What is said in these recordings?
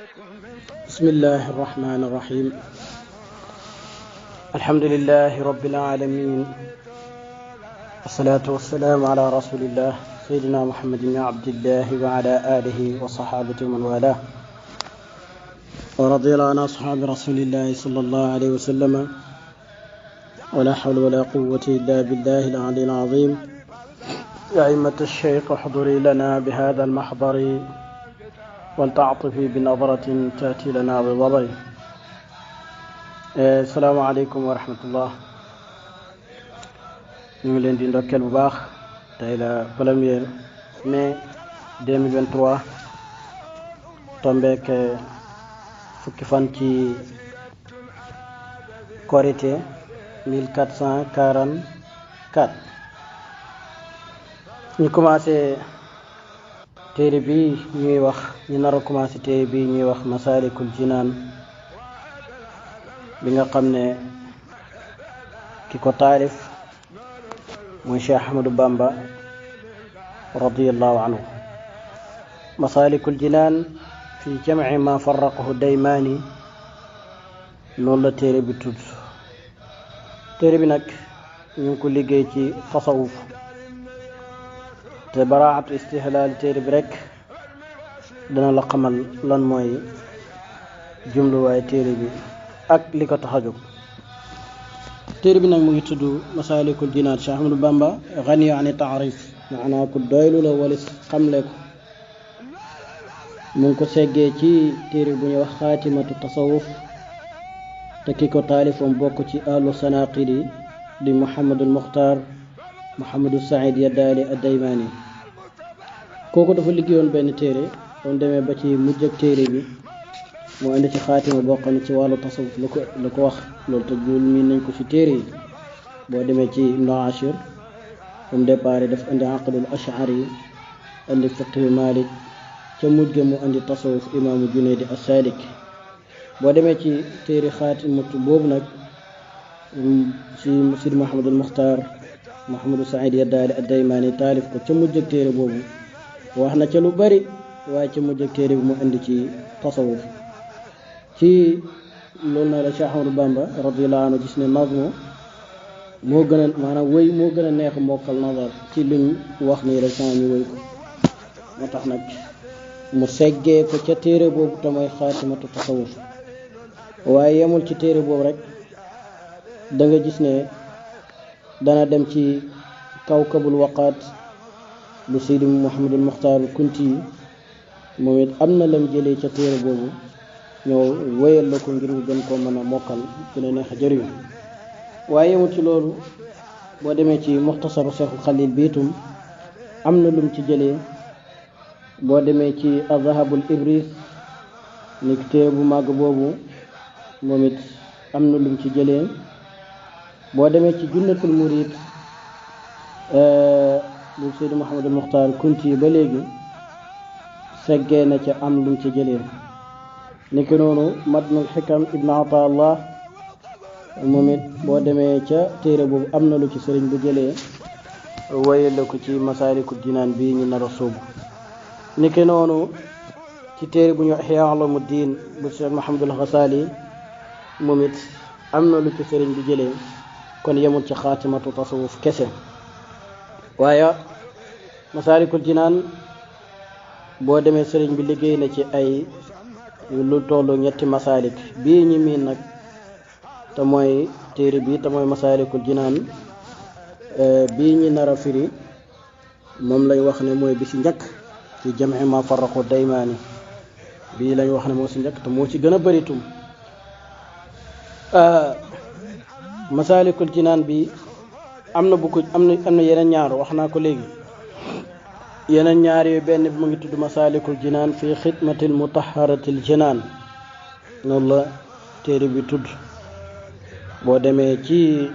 بسم الله الرحمن الرحيم. الحمد لله رب العالمين، والصلاة والسلام على رسول الله سيدنا محمد بن عبد الله وعلى آله وصحابته ومن والاه، ورضي الله عن أصحاب رسول الله صلى الله عليه وسلم، ولا حول ولا قوة إلا بالله العلي العظيم. يا أئمة الشيخ احضري لنا بهذا المحضر، ولتعطفي بنظرة تأتي لنا بضبر. السلام عليكم ورحمة الله. ñu ngi leen di ndokkeel bu baax. tey la 1er mai 2023 tombeek fukki fan ci Korité 1444. ñu commencé téere bi ñuy wax ñu nar a commencé téere bi ñuy wax Masaalikul Jinaan, bi nga xam ne ki ko taalif muy Cheikh Ahmadou Bamba radiyallahu anhu. Masaalikul Jinaan fi jamci ma farraqahu Daymaani, loolu la téere bi tudd. téere bi nag ñu ngi ko liggéey ci tasawuf, te baraatu istihlaal téere bi rek dana la xamal lan mooy jumluwaay téere bi ak li ko tax a jóg. téere bi nag mu ngi tudd Masaalikul Jinaan. Cheikh Ahmadou Bamba gani ani taarif, maanaa ku doylu la walis xamle ko. mu ngi ko seggee ci téere bu ñuy wax xaatimatu tasawuf, te ki ko taalifoon bokk ci ahlu sanaqili di Muhammadul Muxtaar Muhammadu Saïd Yadaali ad-Daymaani. kooku dafa liggéeyoon benn téere, doon demee ba ci mujj ak téere bi mu indi ci xaatima boo xam ne ci wàllu tasawuf la ko wax. loolu te jul miin nañ ko ci téere yi. boo demee ci Ibnu Ashir mu départ daf indi aqdul ash'ari, indi fiqhi Malik, ca mujj ga mu indi tasawuf imaamu Junayd as-Salik. boo demee ci téere xaatimatu boobu nag ci Sidi Muhammadul Muxtaar Muhammadu Saïd Yadaali ad-Daymaani taalif ko ca mujj ak téere boobu. wax na ca lu bari, waaye ca mujj ak téere bi mu indi ci tasawuf. ci loolu na la Cheikh Ahmadou Bamba radiyallahu anhu gis ne nazmu moo gën a maanaam wëy moo gën a neex mokkal nazar ci luñ wax nii rek sans ñu wëy ko. moo tax nag mu seggee ko ca téere boobu te mooy xaatimatu tasawuf. waaye yemul ci téere boobu rek, da nga gis ne dana dem ci kawkabul waqaat bu Seydi Muhammadul Muxtaar Kunti yi, moom it am na lam jëlee ca téere boobu ñëw wéyal la ko ngir gën koo mën a mokkal, gën a neex a jëriñu. waaye yemul ci loolu, boo demee ci muxtasaru Seexul Xaliil biitum am na lum ci jëlee. boo demee ci Azahabul Ibris ni téere bu màgg boobu, moom it am na lum ci jëlee. boo demee ci Junnatul Murid bu Seydi Muhammadul Muxtaar Kunti ba léegi seggee na ca am lum ci jëlee. niki noonu Matnul Xikam Ibn Ataallah, moom it boo demee ca téere boobu am na lu ci sëriñ bu jëlee wéyal la ko ci Masaalikul Jinaan bii ñu nar a sóobu. niki noonu ci téere bu ñu Ihyaa Ulumuddin bu Cheikh Muhammadul Xasaali, moom it am na lu ci sëriñ bu jëlee. kon yemul ci xaatimatu tasawuf kese, waaye Masaalikul Jinaan boo demee sëriñ bi liggéey na ci ay lu tollu 3 masaalik. bii ñi miin nag te mooy téere bi te mooy Masaalikul Jinaan bii ñi nar a firi, moom lañ wax ne mooy bi ci njëkk ci jam'i ma farraqu Daymaani. bii lañ wax ne moo ci njëkk te moo ci gën a bëritum. Masaalikul Jinaan bi am na yeneen ñaar, wax naa ko léegi. yeneen ñaar yooyu benn bi mu ngi tudd Masaalikul Jinaan fi xidmatil mutahharatil jinaan, noonu la téere bi tudd. boo demee ci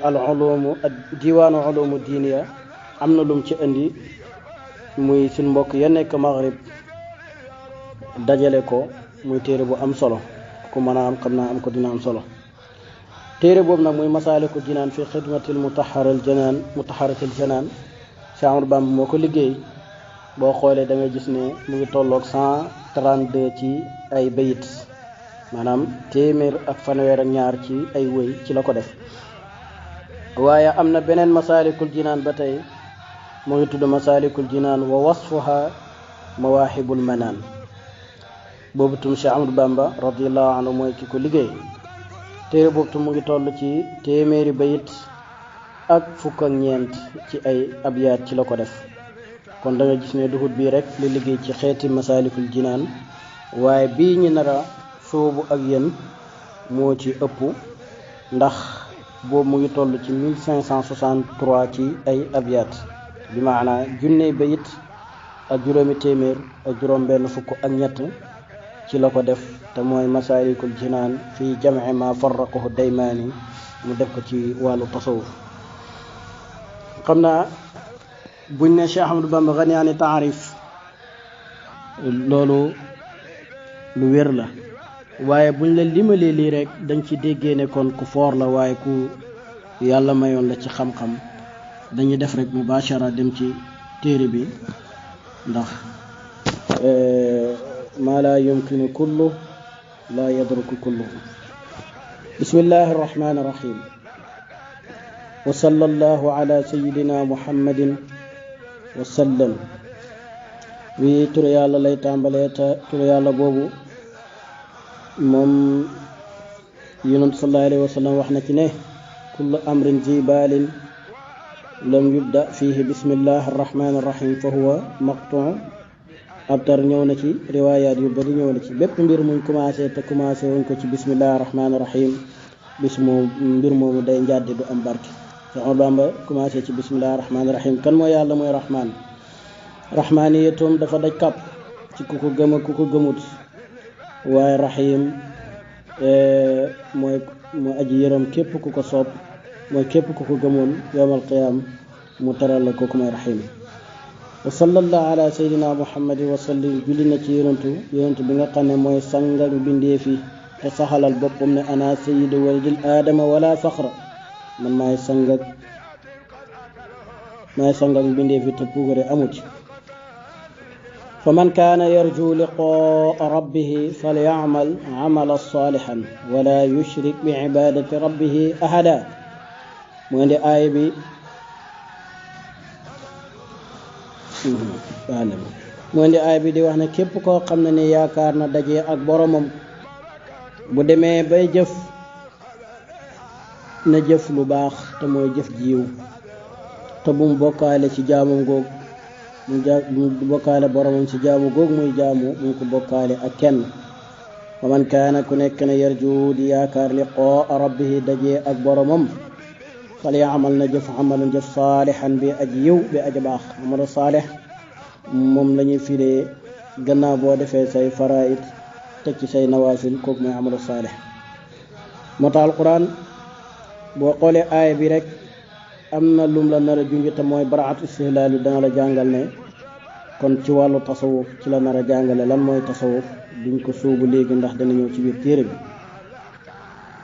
al ulumu diwaanu ulumu diiniya am na lum ci indi, muy suñ mbokk ya nekk Maghrib dajale ko, muy téere bu am solo. ku mën a am xam naa am ko dina am solo. téere boobu nag muy Masaalikul Jinaan fi xidmatil mutahharatil jinaan Cheikh Ahmadou Bamba moo ko liggéey. boo xoolee da ngay gis ne mu ngi tolloog 100 32 ci ay bayit maanaam téeméer ak fanweer ak ñaar ci ay wëy ci la ko def. waaye am na beneen masaalikul jinaan ba tey mu ngi tudd masaalikul jinaan wa wasfuha mawaahibul manaan. boobu tum Cheikh Ahmadou Bamba radiyallahu anhu mooy ki ko liggéey. téere boobu tum mu ngi toll ci téeméeri bayit ak fukk ak ñeent ci ay abyaat ci la ko def. kon da nga gis ne duhut bii rek li liggéey ci xeeti masaalikul jinaan waaye bii ñi nar a sóobu ak yéen moo ci ëpp ndax boobu mu ngi toll ci 1563 ci ay abyaat bi maanaa junney bayit ak juróomi téeméer ak juróom benn fukk ak ñett ci la ko def te mooy masaalikul jinaan fii jam'i ma farraqahu daymaani mu def ko ci wàllu tasawuf. xam naa buñ ne Cheikh Ahmadou Bamba gani ani taarif loolu lu wér la waaye buñ la limalee lii rek dañ ci déggee ne kon ku foor la waaye ku yàlla mayoon la ci xam-xam. dañuy def rek mubashara dem ci téere bi ndax ma la yumkinu kullu la yadruku kullu. bismillahi arrahmani irrahim wa sallallahu ala sayidina muhammadin wa sallam. wi tur yàlla lay tàmbalee te tur yàlla boobu moom yonent sallallahu alayhi wa sallam wax na ci ne kullu amrin zibalin lam yubda fihi bismillahi arrahmani irrahim fa huwa maqtu'. abtar ñëw na ci riwaayaat yu bari ñëw na ci bépp mbir muñ commencé te commencé wuñ ko ci bismillahi arrahmani irrahim mbir moomu day njàddi du am barke. Cheikh Ahmadou Bamba commencé ci bismillahi rahmaani rahim. kan mooy yàlla mooy rahmaan. rahmaaniyatum dafa daj kàpp ci ku ko gëm ak ku ko gëmut waaye rahim mooy aji yërëm képp ku ko soob mooy képp ku ko gëmoon yawmal qiyaam mu teral la kooku mooy rahim. wa sallallahu ala sayyidina muhammadin wa sallim. julli na ci yonentu bi nga xam ne mooy sangak bindeefi te saxalal boppam ne ana sayyidu waladil aadama wala faxra. man maay sangak bindeefi te puugare amut. fa man kaana yarju liqaa rabbihi falya'mal 'amalan saalihan wala yushrik bi ibadati rabbihi ahada. mu indi aaya bi di wax ne képp koo xam ne ni yaakaar na daje ak boromam bu demee bay jëf na jëf lu baax te mooy jëf jiw te bu mu bokkaale ci jaamu googu mu bokkaale boromam ci jaamu googu muy jaamu bu mu ko bokkaale ak kenn. wa man kaana ku nekk ne yarju di yaakaar liqaa rabbihi daje ak boromam fal ya'mal na jëf amalan jëf saalihan bi aji yiw bi aji baax. amalu saalih moom la ñuy firee gannaaw boo defee say faraid teg ci say nawaafil kooku mooy amalu saalih. moo tax alquran boo xoolee aaya bi rek am na lum la nar a junj te mooy baraat istihlaalu dana la jàngal ne kon ci wàllu tasawuf ci la nar a jàngale lan mooy tasawuf. duñ ko sóobu léegi ndax dana ñëw ci biir téere bi.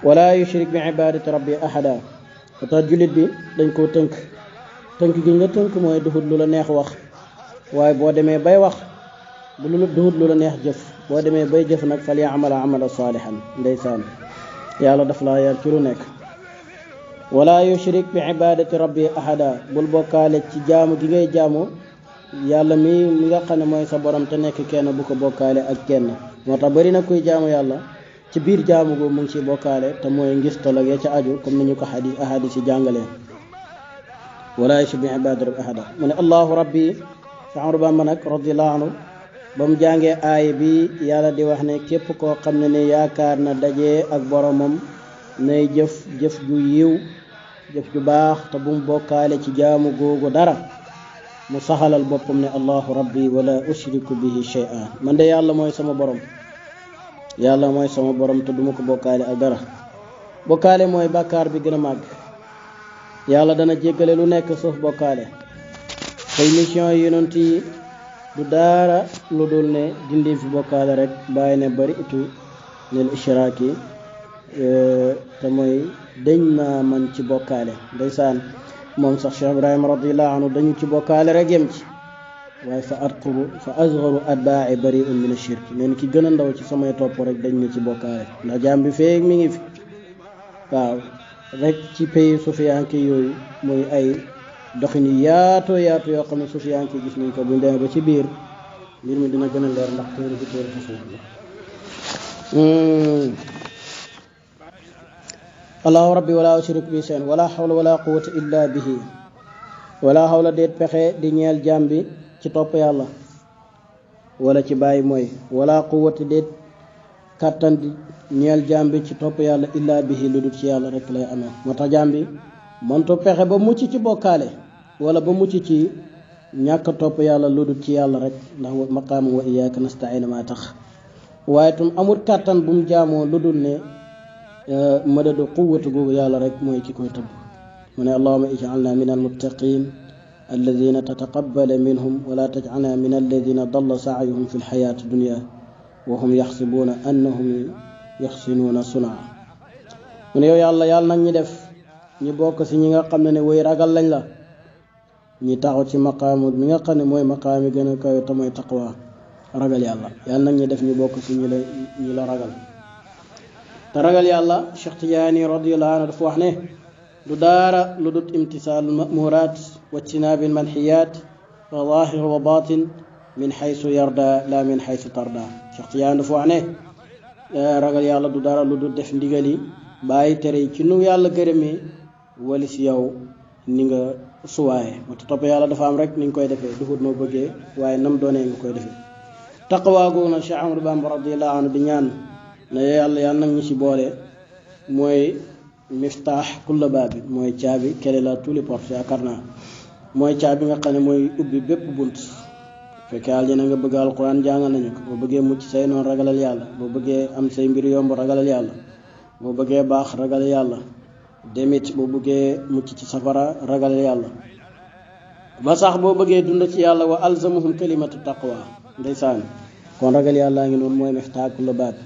wala yushrik bi ibadati rabbi ahada. moo tax jullit bi dañ koo tënk gi nga tënk mooy duhut lu la neex wax waaye boo demee bay wax duhut lu la neex jëf boo demee bay jëf nag fal ya'mal 'amalan saalihan. ndeysaan yàlla daf laa yar ci lu nekk. wala yushrik bi ibadati rabbi ahada. bul bokkaale ci jaamu gi ngay jaamu yàlla mi nga xam ne mooy sa borom te nekk kenn bu ko bokkaale ak kenn. moo tax bari na kuy jaamu yàlla ci biir jaamu googu mu ngi ci bokkaale te mooy ngistal ak ya ca aju comme ni ñu ko ahadis yi jàngalee. wala yushrik bi ibadati rabbi ahada. mu ne allahu rabbi. Cheikh Ahmadou Bamba nag radiyallahu anhu ba mu jàngee aaya bi yàlla di wax ne képp koo xam ne ni yaakaar na daje ak boromam nay jëf ju yiw jëf ju baax te bu mu bokkaale ci jaamu googu dara mu saxalal boppam ne allahu rabbi wala ushriku bihi shay'an. man de yàlla mooy sama borom te duma ko bokkaale ak dara. bokkaale mooy bàkkaar bi gën a màgg. yàlla dana jéggale lu nekk sauf bokkaale. tey mission yi yonent yi du dara lu dul ne dindi fi bokkaale rek bàyyi ne bari itu nel ishraaki te mooy dañ naa man ci bokkaale. ndeysaan moom sax Cheikh Ibrahima radiyallahu anhu dañu ci bokkaale rek yem ci waaye fa asgaru atbaa'i bari'un min ash-shirk neen ki gën a ndaw ci samay topp rek dañ ne ci bokkaale ndax jaam bi feek mi ngi fi waaw rek ci pays sufiyanke yooyu muy ay doxin yu yaatoo yoo xam ne sufiyanke gis nañ ko buñ demee ba ci biir mbir mi dina gën a leer ndax téere bi téere tasawuf la allahu rabbi wala ushrik bi shay'an wala hawla wala quwwata illa bihi wala hawla déet pexe di ñeel jaam bi ci topp yàlla wala ci bàyyi mooy wala quwwata déet kàttan di ñeel jaam bi ci topp yàlla illa bihi lu dul ci yàlla rek lay amee moo tax jaam bi mëntu pexe ba mucc ci bokkaale wala ba mucc ci ñàkk topp yàlla lu dul ci yàlla rek ndax maqaamu wa iyyaka nasta'in maa tax waaye tam amul kàttan bu mu jaamoo lu dul ne madadu quwwatu googu yàlla rek mooy ki koy tëbb mu ne allahumma ij'alna min almuttaqin alladina tataqabbala minhum wala taj'alna min alladina dalla sa'yuhum fi lxayaati dunya wa hum yaxsibuuna annahum yuxsinuuna sunaa mu ne yow yàlla nag ñi def ñi bokk si ñi nga xam ne way ragal lañ la ñi taxaw ci maqaamu mi nga xam ne mooy maqaam yi gën a kawe te mooy taqwa ragal yàlla nag ñi def ñu bokk si ñi la ragal te ragal yàlla Cheikh Tidiane radiyallahu anhu dafa wax ne du daara lu dut imtisaalul ma'muuraat wa ijtinaabil manhiyaat wa zaahir wa baatin min xaysu yarda la min xaysu tarda Cheikh Tidiane dafa wax ne ragal yàlla du dara lu dut def ndigal yi bàyyi tere yi ci nu yàlla gërëmee wali si yow ni nga suwaaye moo tax topp yàlla dafa am rek ni nga koy defee duhut noo bëggee waaye nam doonee nga koy defee taqwa googu nag Cheikh Ahmadou Bamba radiyallahu anhu di ñaan ne yàlla nag ñu ci boole mooy miftaax kulla baabi mooy caabi kele la tous les portes yaakaar naa mooy caabi nga xam ne mooy ubbi bépp bunt fekkee aljana nga bëgg alquran jàngal nañu ko boo bëggee mucc say noonu ragalal yàlla boo bëggee am say mbir yomb ragalal yàlla boo bëggee baax ragalal yàlla demit boo bëggee mucc ci safara ragalal yàlla ba sax boo bëggee dund ci yàlla wa alzamuhum kalimatu taqwa ndeysaan kon ragal yàlla ngi noonu mooy miftaax kulla baabi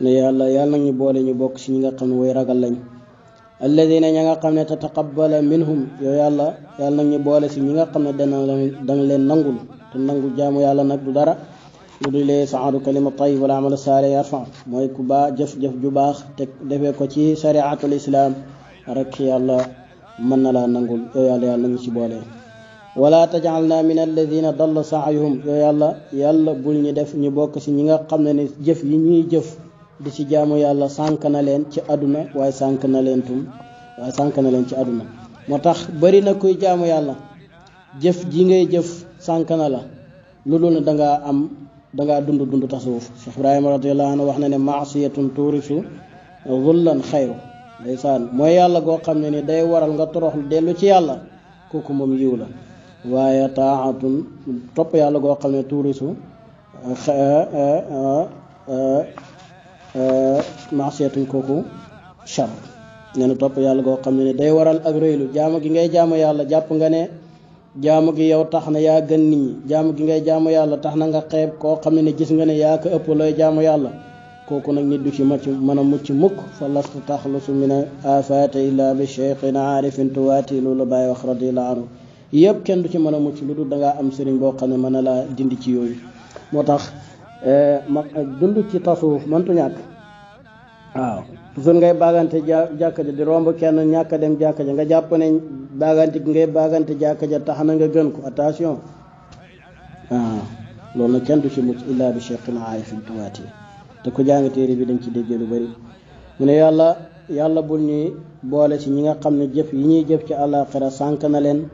ne yàlla nag ñu boole ñu bokk ci ñi nga xam ne way ragal lañ alladina ña nga xam ne tataqabbala minhum yow yàlla nag ñu boole ci ñi nga xam ne danga leen nangul te nangu jaamu yàlla nag du dara lu dul lee saadu kalima tayyib wala amal saalih yarfa mooy ku baax jëf ju baax te defee ko ci shariatul islam rek yàlla mën na laa nangul yow yàlla nañu ci boole wala tajalna min alladina dalla saayuhum yow yàlla bul ñu def ñu bokk ci ñi nga xam ne jëf yi ñuy jëf di ci jaamu yàlla sànk na leen ci àdduna waaye sànk na leen ci àdduna moo tax bari na kuy jaamu yàlla jëf ji ngay jëf sànk na la lu dul ne dangaa dund tasawuf Cheikh Ibrahima radiyallahu anhu wax na ne maasiyatun tuurisu zullan xayru ndeysaan mooy yàlla goo xam ne ni day waral nga toroxlu dellu ci yàlla kooku moom yiw la waaye taatun topp yàlla goo xam ne tuurisu maasiyatun kooku char nee na topp yàlla goo xam ne day waral ak rëylu jaamu gi ngay jaamu yàlla jàpp nga ne jaamu gi yow tax na yaa gën nit ñi jaamu gi ngay jaamu yàlla tax na nga xeeb koo xam ne gis nga ne yaa ko ëpp looy jaamu yàlla kooku nag nit du ci mën a mucc mukk fa lastu taxlusu min afaati illa bi cheikhin aarifin tuwaati loolu la bàyyi wax radiyallahu anhu yëpp kenn du ci mën a mucc lu dul dangaa am sëriñ boo xam ne mën na laa dindi ci yooyu moo tax dund ci tasawuf mëntu ñàkk waaw toujours ngay baagante jàkka ja di romb kenn ñàkk dem jàkka ja nga jàpp ne baagante gi ngay baagante jàkka ja tax na nga gën ko attention waaw loolu nag kenn du ci mucc illa bi cheikhin aarifin tuwaati te ku jàng téere bi dañ ci déggee lu bari mu ne yàlla bul ñuy boole ci ñi nga xam ne jëf yi ñuy jëf ci àllaaxira sànk na leen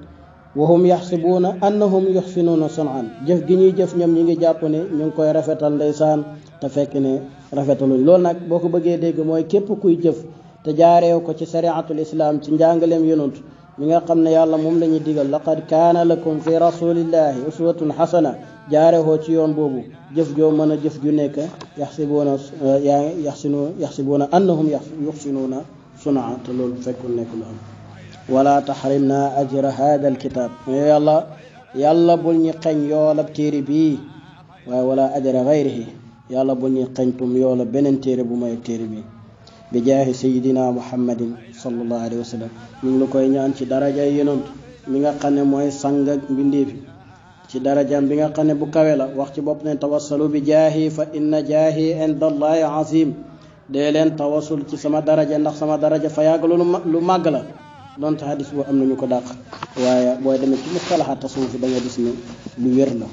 wahum yaxsibuuna annahum yuxsinuuna sun'an jëf gi ñuy jëf ñoom ñi ngi jàpp ne ñu ngi koy rafetal ndeysaan te fekk ne rafetaluñ loolu nag boo ko bëggee dégg mooy képp kuy jëf te jaareew ko ci shariatul islam ci njàngaleem yonent mi nga xam ne yàlla moom la ñuy digal laqad kaana lakum fi rasulillahi uswatun xasana jaarewoo ci yoon boobu jëf joo mën a jëf ju nekk yaxsibuuna annahum yuxsinuuna sun'a te loolu fekkul nekk lu am wala taxrimna ajra hada alkitab yàlla bul ñu xeñ yoolab téere bii waaye wala ajra gayrihi yàlla bul ñu xeñtum yoolab beneen téere bu may téere bi bi jaahi sayidina muhammadin sallallahu alayhi wa sallam ñu ngi la koy ñaan ci daraja yonent mi nga xam ne mooy sang ak mbindeefi ci darajaam bi nga xam ne bu kawe la wax ci bopp ne tawassalu bi jaahi fa inna jaahi inda allahi azim dee leen tawassul ci sama daraja ndax sama daraja fa yàgg lu màgg la donte hadis boo am nañu ko dàq waaye booy demee ci mustalaha tasawuf da nga gis ne lu wér la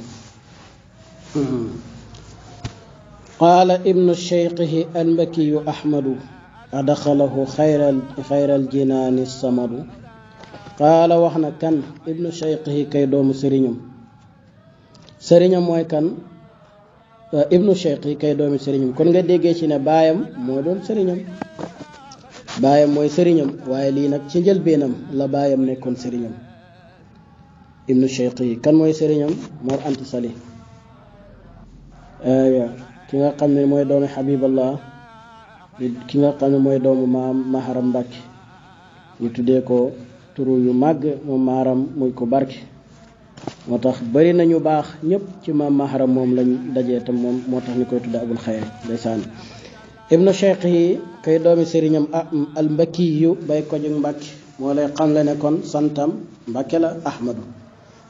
qaala ibnu cheikhihi almakiyu ahmadu adxalahu xayral jinaani samadu qaala wax na kan ibnu cheikhihi kay doomu sëriñam mooy kan ibnu cheikhihi kay doomu sëriñam kon nga déggee ci ne baayam moo doon sëriñam baayam mooy sëriñam waaye lii nag ci njëlbeenam la baayam nekkoon sëriñam ibnu cheikhihi kan mooy sëriñam Mor Anta Sali ki nga xam ne mooy doomu Habiballah ki nga xam ne mooy doomu maam Maharam Mbàkke ñu tuddee ko turu yu màgg moom Maharam muy ko barke moo tax bari nañu baax ñëpp ci maam Maharam moom lañ dajee tam moom moo tax ñu koy tudde abul xayr ndeysaan ibnu cheikh yi kay doomi sëriñam al mbakki yu bay ko jóg Mbàkke moo lay xamle ne kon santam Mbàkke la Ahmadu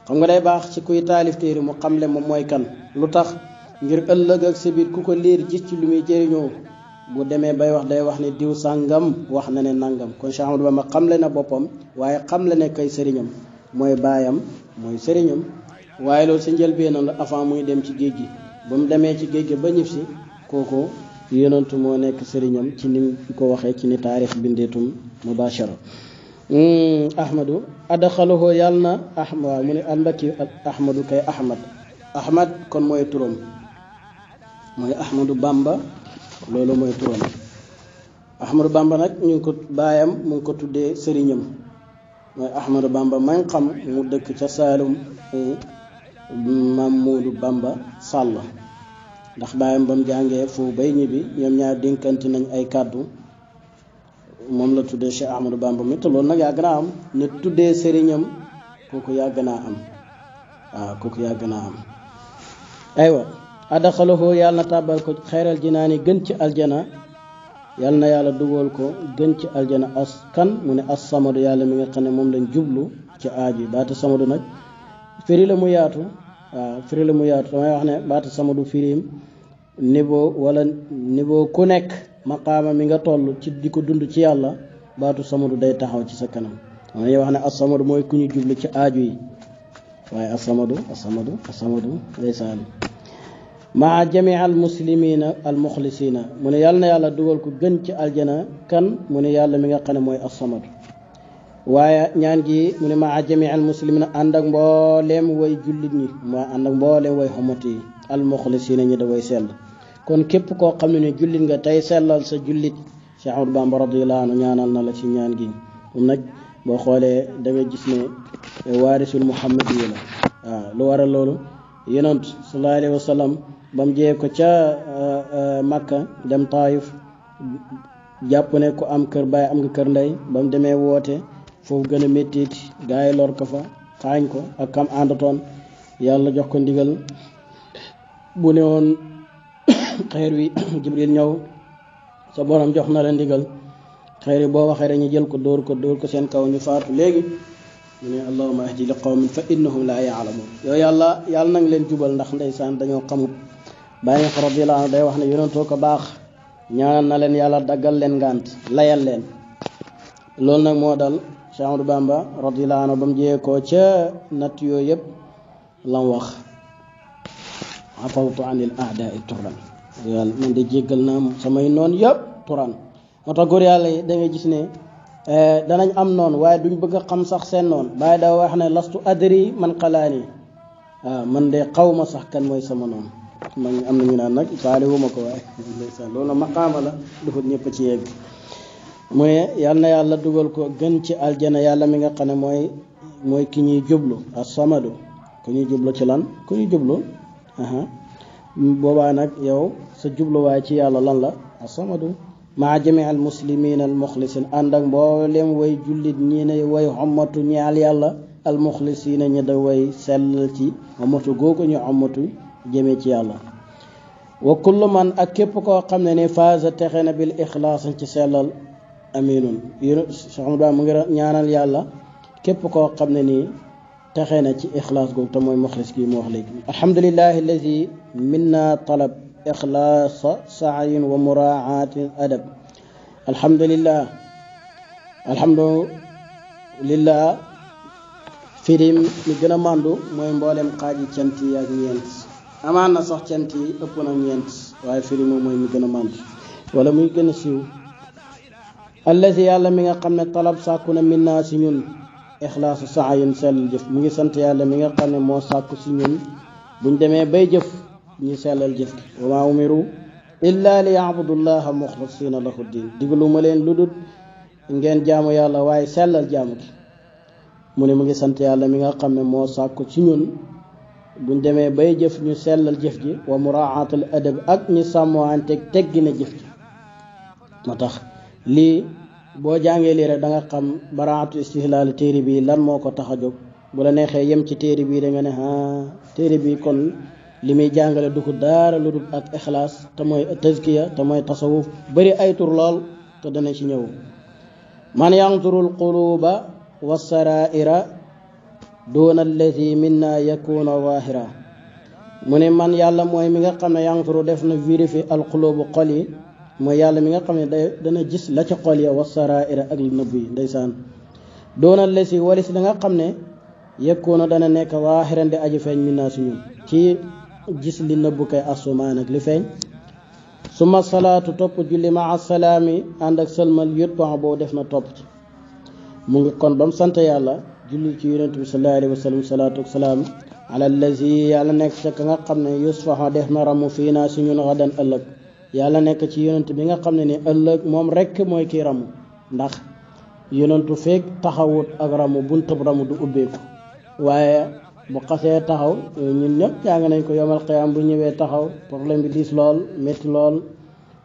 xam nga day baax ci kuy taalif téere mu xamle moom mooy kan lu tax ngir ëllëg ak sa biir ku ko liir gis ci lu muy jëriñoo bu demee bay wax day wax ne diw sàngam wax na ne nangam kon Cheikh Ahmadou Bamba xamle na boppam waaye xamle ne kay sëriñam mooy baayam mooy sëriñam waaye loolu si njëlbéenam la avant muy dem ci géej gi ba mu demee ci géej gi ba ñib si kooku yonantu moo nekk sëriñam ci ni ko waxee ci ni taarix bindeetum mubashara ahmadu adxalahu yàlla na waaw mu ne albaki ahmadu kay ahmad kon mooy turam mooy Ahmadou Bamba loolu mooy turam Ahmadou Bamba nag ñu ngi ko baayam mu ngi ko tuddee sëriñam mooy Ahmadou Bamba man xam mu dëkk ca Saalum Mamadou Bamba Sall ndax baayam ba mu jàngee foofu bay ñibbi ñoom ñaar dénkanti nañ ay kàddu moom la tuddee Cheikh Ahmadou Bamba mi te loolu nag yàgg naa am ne tuddee sëriñam kooku yàgg naa am waaw kooku yàgg naa am aywa adxalahu yàlla na tàbbal ko xayral jinaani gën ci aljana yàlla na yàlla dugal ko gën ci aljana as kan mu ne as samadu yàlla mi nga xam ne moom lañ jublu ci aaju yi baata samadu nag firi la mu yaatu waaw firi la mu yaatu damay wax ne baata samadu firim niveau ku nekk maqaama mi nga toll ci di ko dund ci yàlla baatu samadu day taxaw ci sa kanam dañuy wax ne as samadu mooy ku ñu jublu ci aaju yi waaye asamadu ndeysaan maa jamii al muslimina al muxlisina mu ne yàlla na yàlla dugal ko gën ci aljana kan mu ne yàlla mi nga xam ne mooy asamadu waaye ñaan gi mu ne maa jamii al muslimina ànd ak mbooleem way jullit ñi maa ànd ak mbooleem way xamati yi al muxlisina ñi da way sell kon képp koo xam ne jullit nga tey sellal sa jullit Cheikh Ahmadou Bamba radiyallahu anhu ñaanal na la ci ñaan gi moom nag boo xoolee da nga gis ne waarisul muhammad yi la waaw lu waral loolu yonent sallallahu alayhi wa sallam ba mu jiyee ko ca Makka dem Taayif jàpp ne ku am kër baay am nga kër ndey ba mu demee woote foofu gën a méttiiti gaa yi lor ko fa xaañ ko ak kam àndatoon yàlla jox ko ndigal bu ne woon xeer wi Jibril ñëw sa borom jox na la ndigal xeer yi boo waxee rek ñu jël ko dóor ko seen kaw ñu faatu léegi mu ne allahumma ahdi li qawmin fa innahum la ya'lamun yow yàlla nang leen jubal ndax ndeysaan dañoo xamut bàyyi ko radiyallahu anhu day wax ne yonentoo ko baax ñaanal na leen yàlla daggal leen ngànt layal leen loolu nag moo dal Cheikh Ahmadou Bamba radiyallahu anhu ba mu jiyee ko ca natt yooyu yëpp lam wax afawtu anil a'da'i turan yàlla man de jéggal naa samay noon yëpp turan moo tax góor yàlla yi da ngay gis ne danañ am noonu waaye duñ bëgg a xam sax seen noonu bàyyi daa wax ne lastu adri man xalaani waaw man de xaw ma sax kan mooy sama noonu man am na ñu naan nag saali wu ma ko waaye loolu maqaama la dafa ñëpp ci yegg mu ne yal na yàlla dugal ko gën ci aljana yàlla mi nga xam ne mooy ki ñuy jublu as-samadu ku ñuy jublu ci lan ku ñuy jublu boobaa nag yow sa jubluwaay ci yàlla lan la as-samadu maa jamii al muslimin al muxlisin ànd ak mboolem way jullit ñi ne way xommatu ñaal yàlla al muxlisina ñi da way sell ci xommatu googu ñu xommatu jëmee ci yàlla wa kullu man ak képp koo xam ne ni faasa texe na bil ixlaas ci sellal aminun Cheikh Ahmadou Bamba mu ngi ñaanal yàlla képp koo xam ne nii texee na ci ixlaas googu te mooy muxlis gi mu wax léegi alhamdulillahi alladi minna talab ixlaasa saayin wa muraatin adab alhamdulillah firim mi gën a màndu mooy mboolem xaaji cant yi ak ñeent amaan na sax cant yi ëpp na ñeent waaye firim moom mooy mi gën a màndu wala muy gën a siiw allazi yàlla mi nga xam ne talab sàkku na min naa si ñun ixlaasu saayin sellal jëf mu ngi sant yàlla mi nga xam ne moo sàkku si ñun buñ demee bay jëf ñu sellal jëf gi wa maa umiru illa li yaabudullaha muxlisina lahu din diglu ma leen lu dul ngeen jaamu yàlla waaye sellal jaamu gi mu ne mu ngi sant yàlla mi nga xam ne moo sàkku ci ñun buñ demee bay jëf ñu sellal jëf ji wa muraatul adab ak ñu sàmmanteeg teggi na jëf ji moo tax lii boo jàngee lii rek da nga xam baraatu istihlaal téere bi lan moo ko tax a jóg bu la neexee yem ci téere bii da nga ne téere bi kon li muy jàngale du ko daara lu dul ak ixlaas te mooy tazkiya te mooy tasawuf bëri ay tur lool te dana ci ñëw man yanzurul quluba wa saraira doona allati minna yakuna wahira mu ne man yàlla mooy mi nga xam ne yanzuru def na vérifier al qulubu xol yi mooy yàlla mi nga xam ne dana gis la ca xol ya wa saraira ak li nëbb yi ndeysaan doona allati walis da nga xam ne yakuna dana nekk waahiran di aji feeñ minna si ñun ci gis li nëbb kay asumaan ak li feeñ suma salaatu topp julli maa salaami ànd ak sëlmal yut ba boo def na topp ci mu ngi kon ba mu sant yàlla julli ci yonent bi sallallahu alayhi wa sallam salaatu wa salaam ala allazi yàlla nekk ca ka nga xam ne yusfaha def na ramu fii naa si ñun xadan ëllëg yàlla nekk ci yonent bi nga xam ne ni ëllëg moom rekk mooy kii ramu ndax yonentu feeg taxawut ak ramu buntab ramu du ubbeeku waaye bu xasee taxaw ñun ñëpp jàng nañ ko yomal xiyaam bu ñëwee taxaw problème bi diis lool métti lool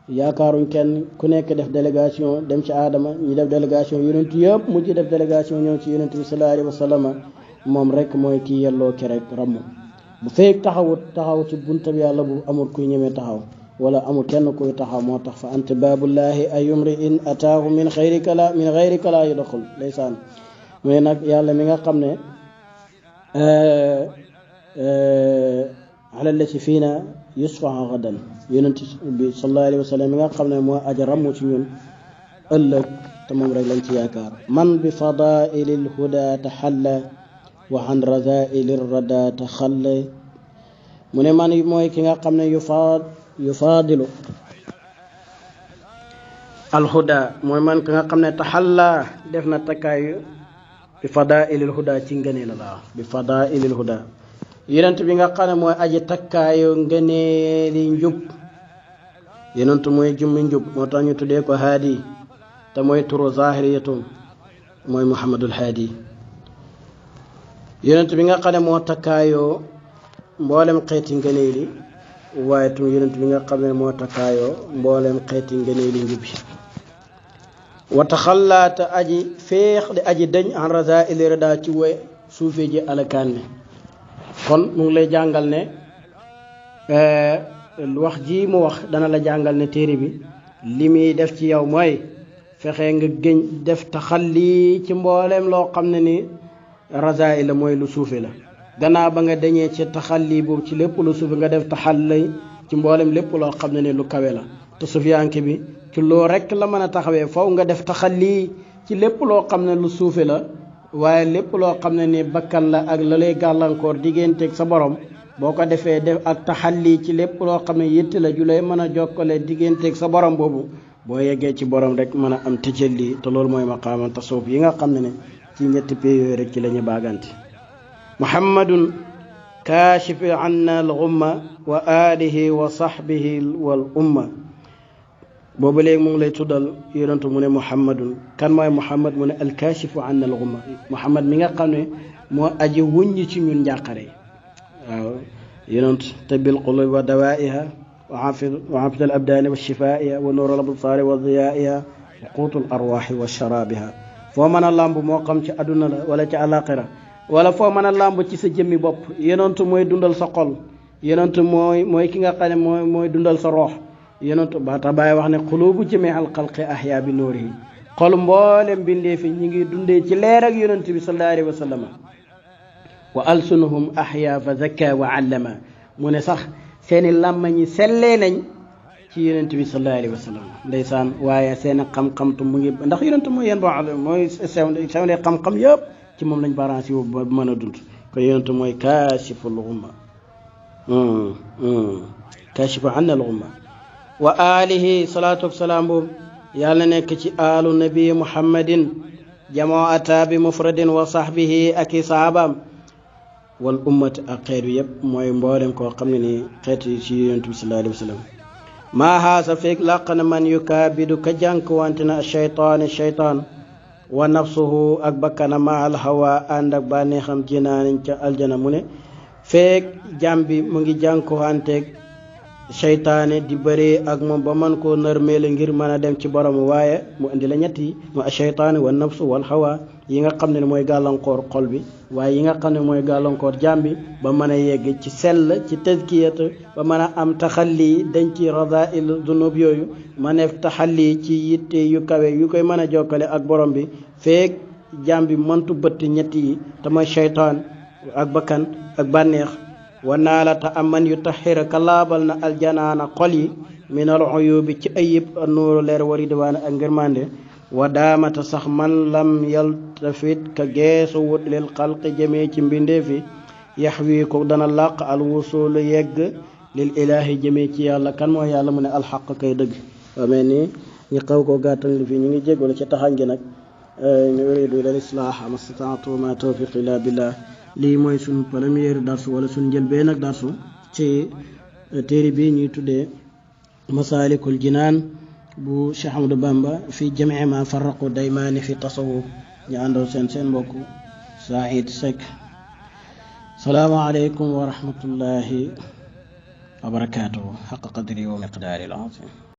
yaakaaruñ kenn ku nekk def délégation dem ci aadama ñu def délégation yonent yëpp mujj def délégation ñëw ci yonent bi sallallahu alayhi wa sallam moom rek mooy kii yelloo ki rek ramm bu feek taxaw ci buntab yàlla bu amul kuy ñemee taxaw wala amul kenn kuy taxaw moo tax fa anta baabullahi ay umri in ataahu min xayrika la yudxul ndeysaan mais nag yàlla mi nga xam ne ala la ci fii na yusfaha gadan yonent bi sallallahu alayhi wa sallam mi nga xam ne moo aja ramu ci ñun ëllëg te moom rek lañ ci yaakaar man bi fadailil huda taxalla wa an razailil rada taxalla mu ne man mooy ki nga xam ne yufaadilu alhuda mooy man ki nga xam ne taxalla def na takkaayu bi fadailil huda ci ngëneel la bi fadailil huda yonent bi nga xam ne mooy aji takkaayu ngëneeli njub yonent mooy jummi njub moo tax ñu tuddee ko haadi te mooy turu zahiriyatum mooy muhammadul haadi yonent bi nga xam ne moo takkaayoo mboolem xeeti ngëneeli waaye tam yonent bi nga xam ne moo takkaayoo mboolem xeeti ngëneeli njub yi wa taxallaata aji féex di aji dañ en razaili rada ci woy suufee ji alakaan ne kon mu ngi lay jàngal ne wax ji mu wax dana la jàngal ne téere bi li muy def ci yow mooy fexe nga gëñ def taxalli ci mbooleem loo xam ne ni razail la mooy lu suufe la gannaaw ba nga dañee ci taxalli boobu ci lépp lu suufe nga def taxalli ci mbooleem lépp loo xam ne ni lu kawe la te sufiyanke bi ci loo rekk la mën a taxawee faw nga def taxalli ci lépp loo xam ne lu suufe la waaye lépp loo xam ne ni bakkan la ak la lay gàllankoor digganteeg sa borom boo ko defee def ak taxalli ci lépp loo xam ne yitt la ju lay mën a jokkale digganteeg sa borom boobu boo yeggee ci borom rek mën a am tëjalli te loolu mooy maqaama tasawuf yi nga xam ne ne ci ñetti pay yooyu rek ci la ñu baagante muhammadun kaashifi anna al ghumma wa alihi wa sahbihi wal umma boobu léegi mu ngi lay tuddal yonentu mu ne muhammadun kan mooy muhammad mu ne alkaashifu anna al ghumma muhammad mi nga xam ne moo aji wuññi ci ñun njàqare waaw yonent tabbil qulub wa dawaiha wa hafid al abdani wa shifaiha wa nur al absari wa diyaiha wa qutul arwahi wa sharabiha foo mën a làmb moo xam ci àdduna la wala ci àllaaxira wala foo mën a làmb ci sa jëmmi bopp yonent mooy dundal sa xol yonent mooy ki nga xam ne mooy dundal sa roox yonent ba ta bàyyi wax ne xulubu jami al xalqi ahya bi nuurihi xol mboolem bindee fi ñi ngi dundee ci leer ak yonent bi sallallahu alayhi wa sallam wa alsunuhum ahya fa zakka wa allama mu ne sax seeni làmmañi sellee nañ ci yonent bi sallallahu alayhi wa sallam ndeysaan waaye seeni xam-xamtu mu ngi ndax yonent mooy yéen boo mooy sewnde xam-xam yëpp ci moom lañ balancé wu ba mën a dund kon yonent mooy kaashiful ghumma kaashifu anna al ghumma wa alihi salaatu wasalaam boobu yàlla nekk ci alu nabi muhammadin jamoo ata bi mufradin wa sahbihi ak i saabaam wal ummati ak xeet bi yëpp mooy mboolem koo xam ne ni xeet yi ci yonent bi sallallahu alayhi wa sallam maa haasa feeg làq na man yukaabidu ka jànk wante na cheytaan wa nafsuhu ak bakkana ma al hawa ànd ak bànneexam jinaanin ca aljana mu ne feeg jàm bi mu ngi jànk wanteeg seytaane di bëree ak moom ba man koo nërmeele ngir mën a dem ci borom waaye mu indi la ñett yi mu asheytaane wa nafsu wal hawa yi nga xam ne mooy gàllankoor xol bi waaye yi nga xam ne mooy gàllankoor jaam bi ba mën a yegg ci sell ci tazkiyat ba mën a am taxalli dañ ci radail dunub yooyu maneef taxalli ci yitte yu kawe yu koy mën a jokkale ak borom bi feek jaam bi mëntu bëtt ñett yi te mooy seytaan ak bakkan ak bànneex wa naala ta aman yu taxira ka laabal na aljanaana xol yi min al uyubi ci ayib nuuru leer wari diwaan ak ngërmande wa daamata sax man lam yaltafit ka geesu wut lil xalqi jëmee ci mbindeefi yaxwi ko dana làq al wusulu yegg lil ilaahi jëmee ci yàlla kan mooy yàlla mu ne alxaq kay dëgg waa mel ni ñu xaw koo gàttal li fii ñu ngi jégalu ci taxañ gi nag in uridu ila lislaaha mastataatu ma tawfiq illa billah lii mooy suñ première darsu wala suñ njëlbeen nag darsu ci téere bi ñuy tuddee masaalikul jinaan bu Cheikh Ahmadou Bamba fi jamii ma farraqu daymaani fi tasawuf ñu àndoon seen mbokk Saïd Seck salaamaaleykum wa rahmatullahi wa barakaatuhu xaqa qadri wa miqdaari al-aziim